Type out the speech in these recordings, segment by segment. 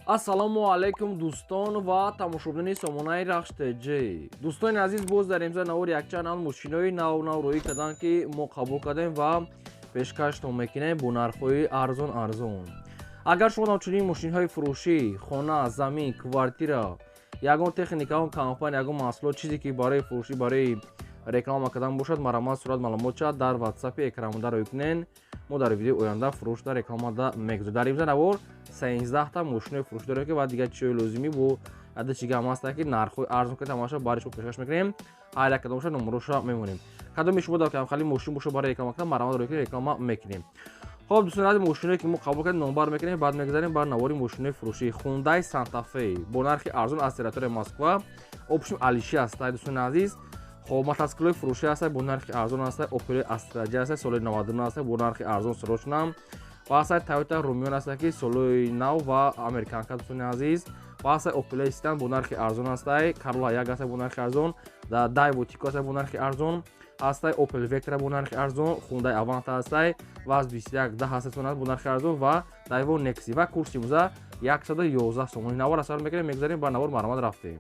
Ассалому алайкум, дӯстон ва тамошобинони сомонаи Рахш ТЖ. Дӯстони азиз, боз дар имза навор якчанд нав мошинои нав нав рӯӣ карданд, ки мо қабул кардем ва пешкаштон мекунем бо нархҳои арзон арзон. Агар шумо ҳамчунин мошинҳои фурӯшӣ, хона, замин, квартира, ягон техника, ягон компания, ягон маҳсулот, чизе ки барои фурӯшӣ, барои реклама кардан бошад, марҳамат, сурат, маълумот шавад, дар ватсапи экранмонда рӯй кунен. Мо дар видеои оянда фурӯш дар рекламада мегузорем. Дар имза навор 13та мошинои фурӯшӣ дорем, ки ва дигар чизҳои лозимӣ бо ада чига ҳам ҳаста, ки нархҳои арзон ки тамоша барои шумо пешкаш мекунем. Ҳар як кадомаша номероша мемонем. Кадоми шумо дар камхали мошин боша, барои реклама кардан, марҳамат, рӯй кунед, реклама мекунем. Хоб, дӯстони азиз, мошиное ки мо қабул кардем, номбар мекунем, баъд мегузарем бар навори мошинои фурӯшӣ. Хундай Санта-Фе бо нархи арзон аз территорияи Москва, общем, алиши ҳаста, дӯстони азиз. Хоб, мотоциклҳои фурӯшӣ ҳаста, бо нархи арзон ҳаста. Опел Астра ҳаста, соли 99 ҳаста, бо нархи арзон, срочно. Ва ҳаста Toyota Rumion ҳаста, ки соли нав ва американка, дӯстони азиз. Ва ҳаста Opel Седан, бо нархи арзон ҳаста. Corolla як ҳаста, бо нархи арзон. Daewoo Tico ҳаста, бо нархи арзон ҳаста. Opel Vectra бо нархи арзон. Hyundai Avante ҳаста, ВАЗ 21 10 ҳаста, бо нархи арзон, ва Daewoo Nexi. Ва курси имрӯза 111 сомонӣ. Навор асар мекунем, мегузарем ба навор, марҳамат, рафтем.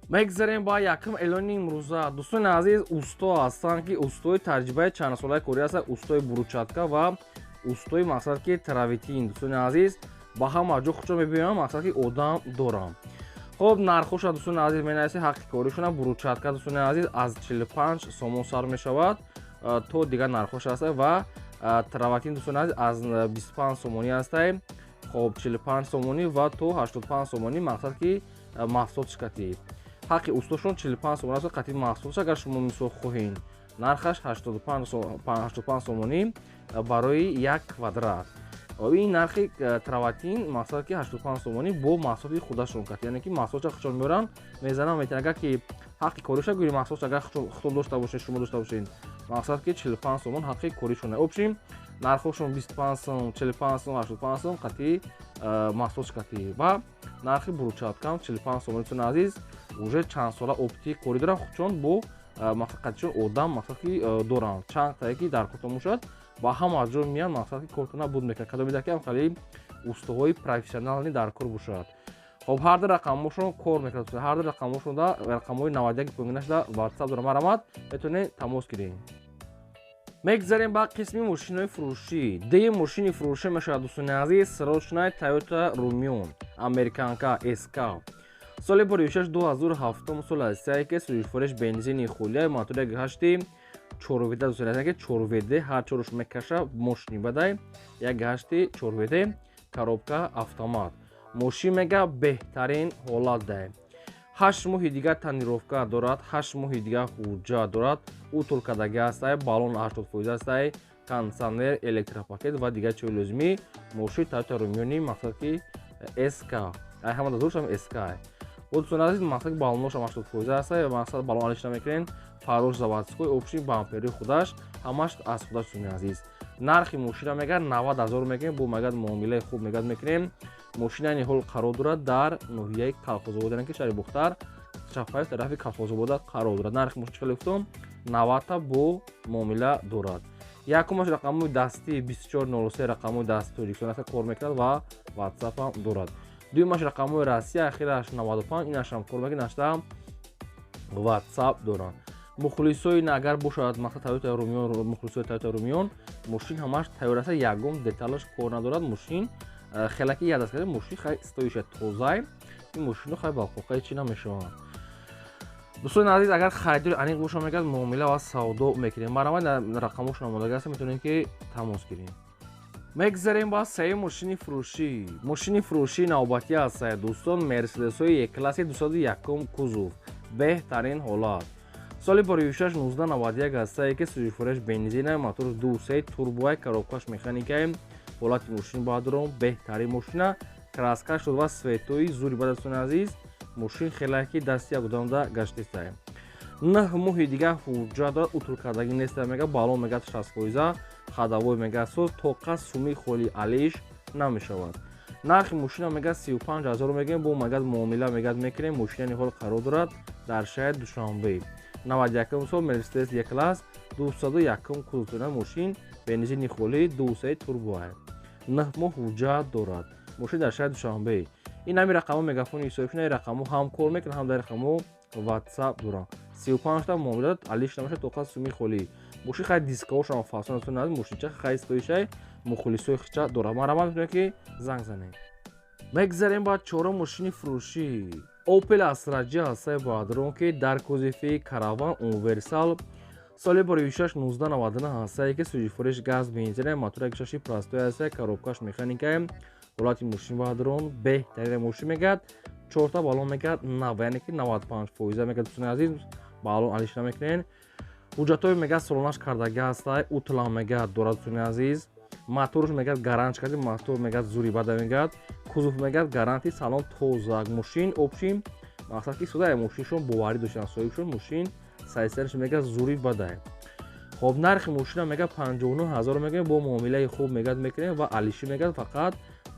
Мегзарем ба якум эълони имрӯза. Дӯстони азиз, усто ҳастанд, ки устои таҷрибаи чандсолаи корӣ ҳастанд, устои брусчатка ва устои, мақсад ки, травертин. Дӯстони азиз, ба ҳама ҷо худшон мебиёям, мақсад ки одам дорам. Хоб, нархоша, дӯстони азиз, менависед, ҳаққи коришона. Брусчатка, дӯстони азиз, аз 45 сомон сар мешавад то дигар нархош ҳаста. Ва травертин, дӯстони азиз, аз 25 сомонӣ ҳастай. Хоб, 45 сомонӣ ва то 85 сомонӣ, мақсад ки маҳсулот шикатӣ. Ҳаққи устошон 45 сомон аст қатъи маҳсулотш. Агар шумо, мисол, хоҳед, нархаш 85 сомонӣ барои як квадрат. Ин нархи травертин, мақсад ки, 85 сомонӣ бо маҳсулоти худашон кат, яъне ки маҳсулотша худшон меоранд, мезананд, метавонанд. Агар ки ҳаққи кориша гӯи, маҳсулотш агар худтон дошта бошед, шумо дошта бошед, мақсад ки, 45 сомон ҳаққи коришон. Общем, нархҳошон 25 сом, 45 сом, 85 сом қатъи маҳсулотш қатъи. Ва нархи брусчаткам 45 сомон. Дӯстони азиз, уже чанд сола опыти корӣ доранд худшон, бо мақсад қатишон одам, мақсад ки, доранд. Чанд тае ки дар кортон бошад, ба ҳама ҷо меянд, мақсад ки, кортона буд мекунад. Кадомида ки хеле устоҳои профессионални дар кор бошад. Хоб, ҳар ду рақамҳошон кор мекунад. Ҳар ду рақамҳошонда, рақамҳои 91 поёнашда ватсап дорам, марҳамат, метавонед тамос гиред. Мегзарем ба қисми мошинои фурӯшӣ. Дуюм мошини фурӯшӣ мешавад, дӯстони азиз, срочная Toyota Rumion, американка, СК, соли фурӯшаш 2007 сол ҳастае, ки сӯзишвориш бензини холия, мотори ҳашти чорвд, дӯстони азиз, ки чорвд, ҳар чоруш мекаша, мошини бадай, як ҳашти чорвд, коробка автомат. Мошин мега беҳтарин ҳолат дае, 8 моҳи дигар тонировка дорад, 8 моҳи дигар ҳуҷҷат дорад, утул кардагӣ ҳастай, баллон 80% ҳастай, кондитсионер, электропакет ва дигар чиҳои лозимӣ. Мошин Toyota Rumion, мақсад ки, СК, ай ҳама дазуршам СК. Дӯстони азиз, мақсад ки, баллоношам 80% ҳастай ва мақсад баллон алиш намекунем, фарош заводской, общий бампери худаш, ҳамаш аз худаш. Дӯстони азиз, нархи мошина мегар 90 000 мекунем, бо мегар муомилаи хуб мегар мекунем. Мошина айни ҳол қарор дорад дар ноҳияи Калхозобод, яъне ки шаҳри Бухтар, чапаи тарафи Калхозобода қарор дорад. Нархи мошин чӣ гуфтам, 90-та, бо муомила дорад. Якумаш рақамҳои дастӣ 2403, рақамҳои дасти Тоҷикистон аст, кор мекунад ва ватсапам дорад. Дуюмаш рақамҳои Россия, ахираш 95, инашам кор мекунад, нашта ватсап доранд. Мухлисои агар бошад, мақсад, Toyota Rumion, мухлисои Toyota Rumion, мошин ҳамаш тайёр аст, ягон деталаш кор надорад. Мошин хелаки яд аст, мошин хай стоиша тозай. Ин мошино хай балқоқаи чӣ намешаванд. Дӯстони азиз, агар харидори аниқ боша, мегӯяд, муомила ва савдо мекунем. Марҳамат, рақамҳошон омодага аст, метавонем ки тамос гирем. Мегзарем ба сеюм мошини фурӯшӣ. Мошини фурӯшии навбатӣ аст, дӯстон, Мерседесҳои Е-класси, 201 кузов, беҳтарин ҳолат, соли фурӯшаш 1991 ҳастае, ки сӯзишвориш бензина, мотор 2.3 турбоай, коробкаш механикае. Ҳолати мошин баъдурон беҳтарин мошина, краска шуд ва светои зури бад. Дӯстони азиз, мошин хеле ки дасти як одамда гаштистае. 9 моҳи дигар ҳуҷҷат дорад, утул кардагӣ неста. Мега баллон мега 60%, ходовой мега соз, тоқа суми холи алиш намешавад. Нархи мошина мега 35 000 мегӯем, бо мегад муомила мегад мекунем. Мошинани ҳол қарор дорад дар шаҳри Душанбе. 91 сол Мерседес Е-класс, 201 кузовтона, мошин бензини холӣ, 2.3 турбоа, 9 моҳ ҳуҷҷат дорад. Мошин дар шаҳри Душанбе. Ин ҳами рақамҳо мегафони ҳисобшуна, ин рақамҳо ҳам кор мекунанд, ҳам дар рақамҳо WhatsApp доранд. 35 та муомила алиш намешавад, тоқа суми холӣ. Мошин хай дискаҳошам фасон аст, мошинча хай стоишай, мухлисои хича дорад. Марҳамат, метавонед ки занг занед. Мегзарем ба чорум мошини фурӯшӣ. Opel Astra J ҳастаи баъдрон, ки дар кузови караван, универсал, соли 2006, 1999 ҳастае, ки сӯзишвориш газ, бензин, мотори 6 простой ҳастае, коробкаш механикае. Ҳолати мошин баъдрон беҳтарин. Мошин мегӯяд чорта баллон мегӯяд нав, яъне ки 95% мегӯяд. Дӯстони азиз, баллон алиш намекунен. Ҳуҷҷатҳои мегӯяд солонаш кардагӣ ҳастай, утлам мегӯяд дорад. Дӯстони азиз, моторш мегӯяд гаранч карди, мотор мегӯяд зури бада мегӯяд, кузов мегӯяд гарантӣ, салон тоза. Мошин общем мақсад ки сода мошиншон боварӣ доштан соҳибшон. Мошин сайсараш мегӯяд зури бадае. Хоб, нархи мошина мегӯяд 59 000 мегӯяд, бо муомилаи хуб мегӯяд мекунем ва алишӣ мегӯяд фақат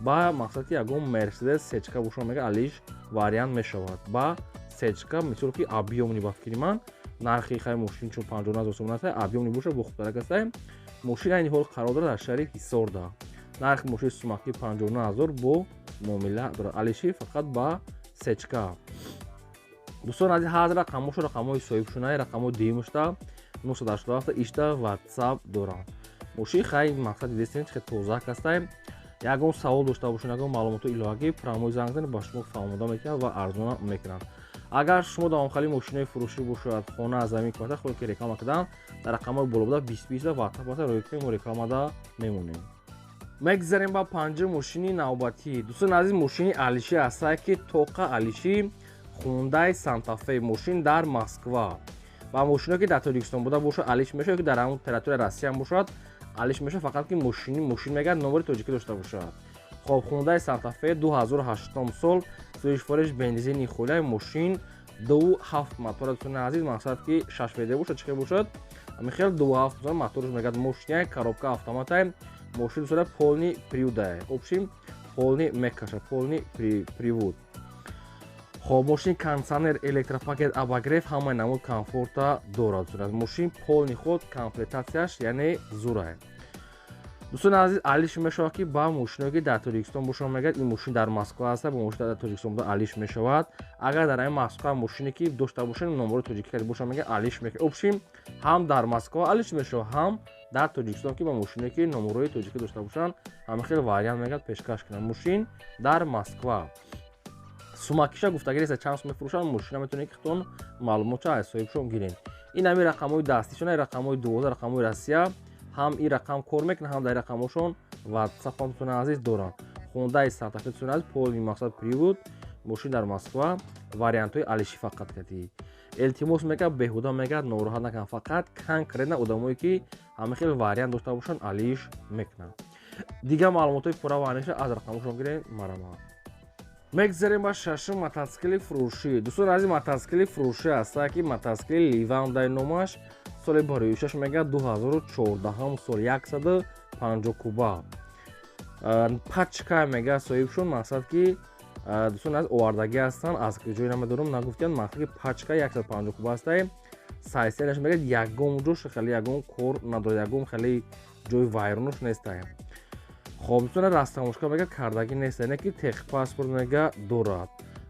ба мақсад ки ягон Мерседес сечка бошад, мегӯяд алиш вариант мешавад ба сечка, мисол ки объёмный. Ба фикри ман, нархи хай мошин чун 59 000 сомон аст, объёмный бошад, бо хубтарак аст. Мошин айни ҳол қарор дорад дар шаҳри Ҳисорда. Нархи мошини сумакӣ 59 000, бо муомила дорад, алиши фақат ба сечка. Дӯстон азиз, ҳар рақамҳошо рақамҳои соҳибшунаи, рақамҳои дуюмашта 987 ишта WhatsApp доранд. Мошин хай мақсад дидестен, хеле тозак ҳастай. Ягон савол дошта бошед, ягон маълумоти иловагӣ, прямой занг занед, ба шумо фаҳмода мекунанд ва арзона мекунанд. Агар шумо давомхали мошинои фурӯшӣ бошад, хона, замин, квартира, худ ки реклама кардам, дар рақамҳои боло буда 20 20 WhatsApp баса рӯй кунем, мо рекламада мемонем. Мегзарем ба панҷум мошини навбатӣ. Дӯстони азиз, мошини алиши ҳастае, ки тоқа алиши Хундай Сантафе. Мошин дар Москва ва мошино ки дар Тоҷикистон буда бошад, алиш мешавад, ки дар ҳамон территорияи Россия бошад, алиш мешавад, фақат ки мошин мегӯяд номери тоҷикӣ дошта бошад. Хоб, Хундай Сантафе 2008 сол, сӯзишвориш бензини холия, мошин 2,7 мотор. Дӯстони азиз, мақсад ки 6 вд бошад, чӣ хел бошад, ҳамин 2,7 моторш мегӯяд. Мошиняй коробка автоматай, мошин дӯстода полный приводае, общем полный мекаша, полный привод. Хоб, мошин кондиционер, электропакет, обогрев, ҳамаи намуд комфорта дорад. Мошин полный худ комплектатсияш, яъне зурае. Дӯстони азиз, алиш мешавад ки ба мошиное ки дар Тоҷикистон бошад. Мегӯяд, ин мошин дар Москва аст, ба мошин дар Тоҷикистон буда алиш мешавад. Агар дар ҳамин Москва мошине ки дошта бошад, номери тоҷикӣ карда бошад, мегӯяд алиш мекунад. Общем, ҳам дар Москва алиш мешавад, ҳам дар Тоҷикистон, ки ба мошине ки номерои тоҷикӣ дошта бошанд, ҳамин хел вариант мегӯяд пешкаш кунанд. Мошин дар Москва, сумакиша гуфтагӣ нест, чанд сум мефурӯшанд мошина. Метавонед ки худтон маълумотша аз соҳибшон гиред. Ин ҳамин рақамҳои дастишона, рақамҳои 12, рақамҳои Россия. Ҳам ин рақам кор мекунад, ҳам дар рақамҳошон WhatsApp ҳам, дӯстони азиз, доранд. Хундаи Сантафе, дӯстони азиз, полный мақсад привод, мошин дар Москва, вариантҳои алиши фақат кати. Илтимос мекард, беҳуда мегӯяд нороҳат накунанд, фақат конкретно одамое ки ҳамин хел вариант дошта бошанд, алиш мекунанд. Дигар маълумотҳои пурра ва аниша аз рақамҳошон гиред, марҳамат. Мегзарем ба шашум мотоцикли фурӯшӣ. Дӯстони азиз, мотоцикли фурӯшӣ ҳастае, ки мотоцикли Ливандай номаш, соли 2006 мегӯяд, 2014 сол, 150 куба, пачка мегӯяд соҳибшон. Мақсад ки, дӯстони азиз, овардагӣ ҳастанд, аз ҷое намедонам, нагуфтиянд. Мақсад ки пачка 150 куба ҳастае. Сайсераш мегӯяд ягон ҷош хеле ягон кор надорад, ягон хеле ҷои вайронош нестае. Хоб, дӯстони, растамошка мегӯяд кардагӣ нест, яъне ки техпаспорт мега дорад,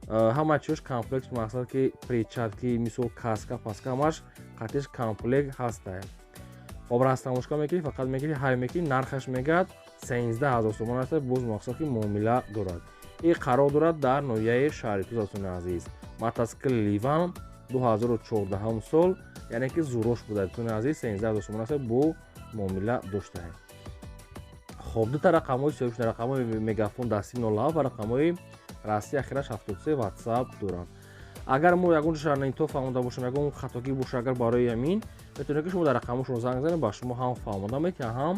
ҳама чиёш комплект. Мақсад ки перчатки, мисол каска паска, ҳамаш қатиш комплект ҳастае. Хоб, растамошка мекунӣ, фақат мекунӣ, ҳай мекунӣ. Нархаш мегӯяд 13 000 сомон аст, боз мақсад ки муомила дорад. Ин қарор дорад дар ноҳияи шаҳри Туз. Дӯстони азиз, мотоцикл Ливан 2014 сол, яъне ки зурош буда. Дӯстони азиз, 13 000 сомон аст, бо муомила доштаем. Хоб, дута рақамҳои соҳибшуда, рақамҳои мегафон дасти 07 ва рақамҳои Россия ахираш 73 WhatsApp доранд. Агар мо ягон ҷо фаҳмода бошем, ягон хатогӣ боша, агар барои ҳамин метавонед ки шумо дар рақамҳошон занг занед, ба шумо ҳам фаҳмода метиҳанд, ҳам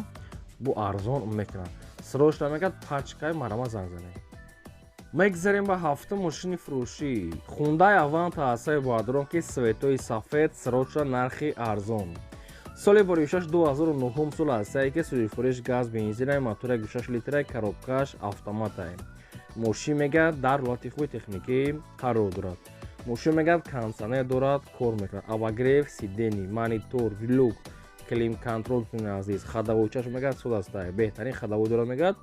бо арзон мекунанд. Срочно мегӯяд пачкаи, марҳамат, занг занед. Мегзарем ба ҳафтум мошини фурӯшӣ. Хундай Аванта ҳастаи баъдрон, ки цветои сафед, срочно, нархи арзон, соли 2006, 2009 сол ҳастае, ки сӯзишвориш газ, бензинай, мотора 6 литрай, коробкаш автоматай. Мошин мегӯяд дар ҳолати хуби техникӣ қарор дорад. Мошин мегӯяд кондиционер дорад, кор мекунад, обогрев сидений, монитор, люк, климат контроль. Азиз, ходовойчаш мегӯяд суд ҳастае, беҳтарин ходовой дорад мегӯяд.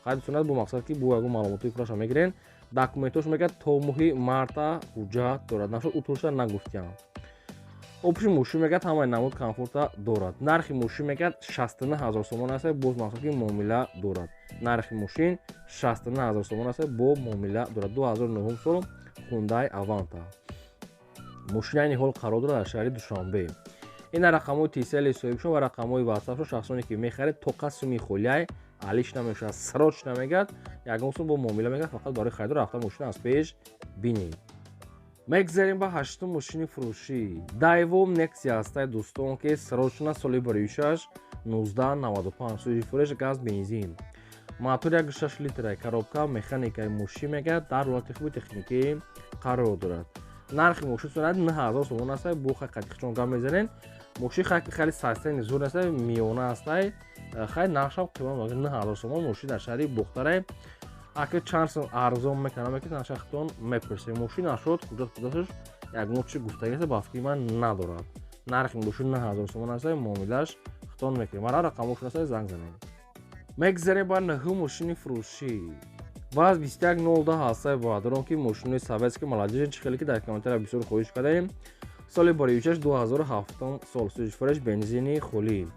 Хай дӯстон, бо мақсад ки бо ягон маълумоти пурраша мегирен. Документош мегӯяд то моҳи марта ҳуҷҷат дорад. Нашуд утулша нагуфтиям. Общий мошин мегӯяд ҳамаи намуд комфорта дорад. Нархи мошин мегӯяд 69 ҳазор сомон аст, боз мақсад ки муомила дорад. Нархи мошин 69 ҳазор сомон аст, бо муомила дорад. 2009 сол Hyundai Avanta. Мошин айни ҳол қарор дорад дар шаҳри Душанбе. Ина рақамҳои Tcell соҳибшон ва рақамҳои WhatsApp-шон. Шахсоне ки мехаред, тоқа суми холиай алиш намешавад, сроч намегӯяд, ягон сум бо муомила мегӯяд, фақат барои харидор рафта мошин аз пеш бинед. Мегзарем ба ҳаштум мошини фурӯшӣ. Daewoo Nexia ҳастай дӯстон, ки срочно, соли бароишаш 1995, сӯзишфурӯш газ бензин, мотор 1,6 литрай, коробка механикаи. Мошин мегӯяд дар ҳолати хуби техникӣ қарор дорад. Нархи мошин сурат 9000 сомон аст, бо қадихчон гап мезанем. Мошин хеле састани зур аст, миёна ҳастай, хай нархшам қимат, 9000 сомон. Мошин дар шаҳри Бохтарай. Ака чанд сом арзон мекунам, ки нашахтон мепурсем. Мошин нашуд ҳуҷҷат худашаш ягон чи гуфтагиаст, ба фикри ман надорад. Нархи мошин 9000 сомон аст, муомилаш хитон мекунем. Мара рақамошон аст, занг занем. Мегзарем ба нӯҳум мошини фурӯшӣ. Ваз 2102 ҳастай бародарон, ки мошинои советский молодежи, чӣ хеле ки дар комментария бисёр хоҳиш кардаем. Соли бароишаш 2007 сол, сӯзишфурӯш бензини холӣ,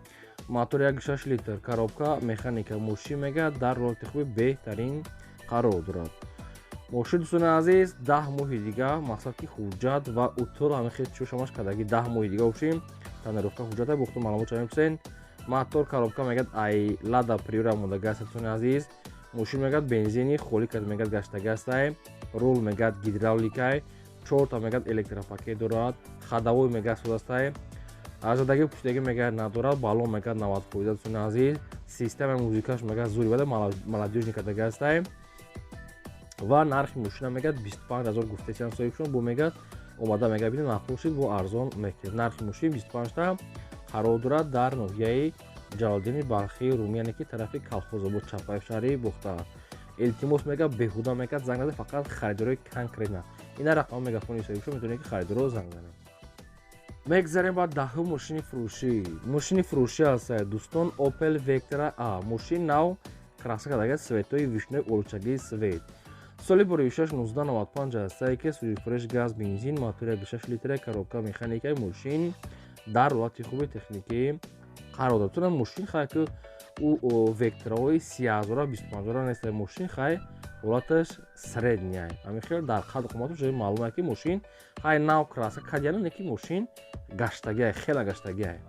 мотор 1,6 литр, коробка механика. Мошин мегӯяд дар ҳолати хуби беҳтарин қарор дорад. Мошин, дӯстони азиз, 10 моҳи дига мақсад ки ҳуҷҷат ва утул ҳамин хел чӯшамаш кардаги, 10 моҳи дига бошем тонировка ҳуҷҷата бухту маълумот чамепурсен. Мотор, коробка мегӯяд ай Лада Приора мондаги аст. Дӯстони азиз, мошин мегӯяд бензини холӣ кард, мегӯяд гаштаги астай, рул мегӯяд гидравликай, чорта мегӯяд электропакет дорад, ходовой мегӯяд созастай, азадаги пуштаги мегӯяд надорад, балон мегӯяд 90%. Дӯстони азиз, системаи музикаш мегӯяд зури бада молодёжный кардаги астай ва нархи мошина мегӯяд 25 ҳазор гуфтесиан соҳибшон, бо мегӯяд омада мегӯяд бинед, маъқул шид, бо арзон мекунед. Нархи мошин 25 та, қарор дорад дар ноҳияи Ҷалолиддини Балхии Румӣ, яъне ки тарафи Калхозобод, чапаи шаҳри Бохтар. Илтимос мегӯяд, беҳуда мегӯяд занг назанед, фақат харидорои конкретно. Ина рақами мегафони соҳибшон, метавонед ки харидоро занг занед. Мегзарем ба даҳум мошини фурӯшӣ. Мошини фурӯшӣ аст, дӯстон, Opel Vectra A. Мошин нав краска кардага, цветои вишнои олучагии свет. Соли бароишаш 1995 ҳастае, ки сӯзишфурӯш газ бензин, мотор 1,6 литра, коробка механикаи. Мошин дар ҳолати хуби техникӣ қарор дорад. Тунам мошин хай ки ӯ Вектраҳои 30 ҳазора, 25 ҳазора нест. Мошин хай ҳолаташ средняй, ҳамин хел дар қадр қоматаш маълум ки мошин хай нав краска кардияна, не ки мошин гаштагиай, хела гаштагиай.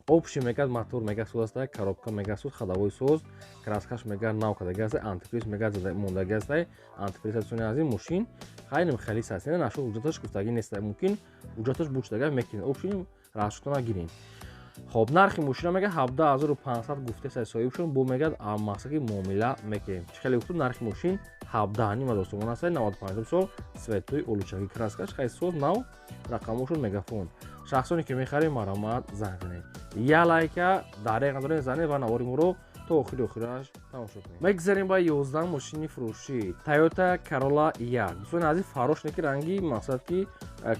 Общий мегӯяд мотор мегӯяд соз аст, коробка мегӯяд соз, ходовой соз, краскаш мегӯяд нав кардаги аст, антифриз мегӯяд мондаги аст, антифриз. Дӯстони азиз, мошин хай хелис аст, нашуд ҳуҷҷаташ гуфтагӣ нест, мумкин ҳуҷҷаташ бучдага мекунед, общий расчётона гиред. Хоб, нархи мошина мегӯяд 17 500 гуфтеса соҳибшон, бо мегӯяд мақсади муомила мекунем. Чӣ хеле гуфтум, нархи мошин 17,5 ҳазор сомон аст, 95 сол, цветои олучагӣ, краскаш хай соз, нав, рақамошон мегафон. Шахсоне ки мехарем, марамат занг занед, я лайка дареғ надорем, занед ва навори моро то охири охираш тамошо кунед. Мегзарем ба 11 мошини фурӯшӣ. Toyota Corolla 1. Дӯстони азиз, фарош не ки ранги мақсад ки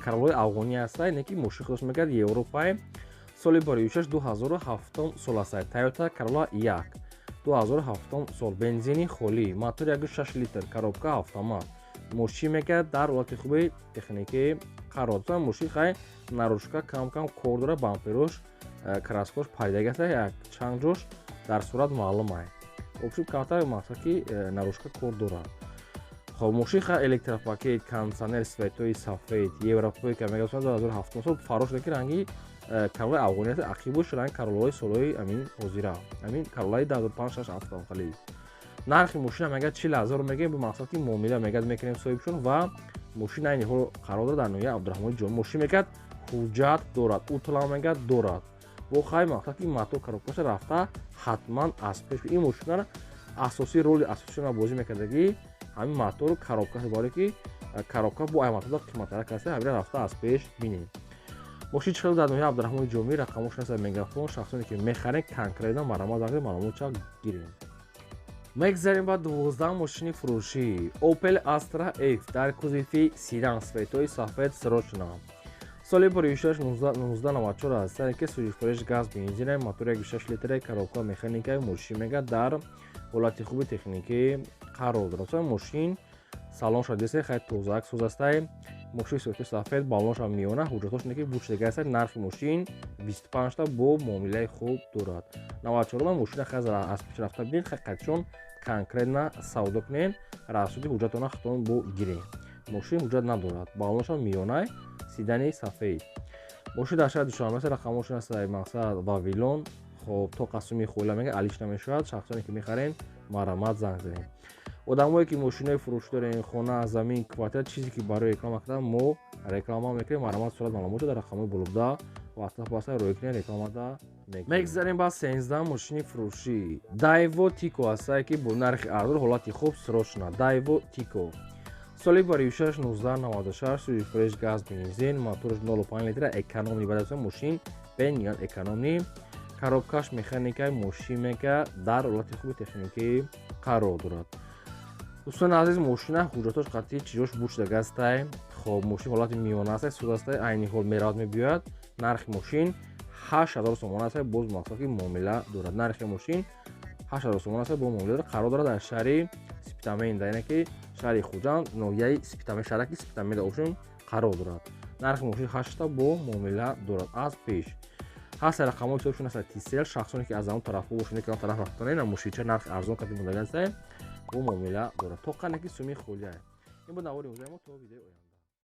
Короллаи афғонӣ ҳастай, не ки мошин худаш мегӯяд Европай. Соли бароишаш 2007 сол аст. Toyota Corolla 1, 2007 сол, бензини холӣ, мотор 1,6 литр, коробка автомат. Мошин мегӯяд дар ҳолати хуби техникӣ қарор дорад. Мошин хай наружка кам кам кор дорад, бамперош краскош пайдаги аст, як чанд ҷош дар сурат маълум ай. Общем, камтар мақсад ки наружка кор дорад. Хоб, мошин хай электропакет, кондитсионер, цветои сафед, европейка мегӯяд, 2007 сол. Фарош ки ранги Короллаи афғонӣ аст, ақибуш ранги Короллаҳои солҳои амин ҳозира, амин Короллаи 2005, 6, 7 хали. Нархи мошина мегӯяд 40 ҳазор мегӯем, бо мақсад ки муомила мегӯяд мекунем соҳибшон. Ва мошин айни ҳол қарор дорад дар ноҳияи Абдурахмони Ҷомӣ. Мошин мегӯяд ҳуҷҷат дорад, утла мегӯяд дорад, бо хай мақсад ки мотор, коробкаша рафта ҳатман аз пеш. Ин мошинара асосии роли асосиро бозӣ мекардагӣ ҳамин мотору коробка, барое ки коробка бо ай мотор қиматтарак аст. Ҳамира рафта аз пеш бинем. Мошин чихел дар ноҳияи Абдурахмони Ҷомӣ, рақамош наста мегафон. Шахсоне ки мехарем, конкретно марамат занг, маълумотча гирем. Мегзарем ба 12 мошини фурӯшӣ. Opel Astra F дар кузови седан, цветои сафед, срочно. Соли бароишаш 1994 аст, ки сӯзишфурӯш газ бензина, мотор 1,6 литра, коробка механика. Мошин мега дар Ҳолати хуби техникӣ қарор дорад. Мошин салонша десе, хай тозаак созастай. Мошин сифати сафед, баллонша миёна, ҳуҷҷатош неки бучдага аст. Нархи мошин 25 та, бо муомилаи хуб дорад. 94 мошина хай аз пеш рафта бинед, хай қадшон конкретно савдо кунен, расуди ҳуҷҷатона худтон бо гирен. Мошин ҳуҷҷат надорад, баллонша миёнай, седани сафед. Мошин дар шаҳри Душанбе аст, рақамошон аст, мақсад Вавилон. Хоб, то қасуми хоила мега алиш намешавад. Шахсоне ки мехарен, марҳамат, занг занед. Одамое ки мошинои фурӯшӣ дорем, хона, замин, квартира, чизе ки барои реклама кардан, мо реклама мекунем. Марҳамат, сурат, маълумотро дар рақамҳои болобуда WhatsApp аста роӣ кунед, рекламада. Мегзарем ба 13 мошини фурӯшӣ. Дайво Тико ҳастае, ки бо нархи арзон, ҳолати хуб, срочно. Дайво Тико, соли баришаш 1996, суи фреш, газ, бензин, мотораш 0,5 литра, экономный. Баъд мошин бениҳоят экономный, коробкаш механикаи. Мошин мега дар ҳолати хуби техникӣ қарор дорад. Дӯстони азиз, мошина ҳуҷҷатош қатъи чизош бучдагастай. Хоб, мошин ҳолати миёна аст, суд астай, айни ҳол меравад, мебиёяд. Нархи мошин 8000 сомон аст, боз мақсад ки муомила дорад. Нархи мошин 8000 сомон аст, бо муомила дорад. Қарор дорад дар шаҳри Спитамен, яъне ки шаҳри Хуҷанд, ноҳияи Спитамен, шаҳраки Спитамен ошун қарор дорад. Нархи мошин ҳашта, бо муомила дорад. Аз пеш ҳаст рақамҳои ҳисобшон аст Тисел. Шахсоне ки аз он тарафҳо бошанд, ки он тараф рафтанен, мошинча нархи арзон кади мондаган, бо муомила дорад, то қане ки суми холия. Ин буд навори имрӯзаи мо. То видеои оянда.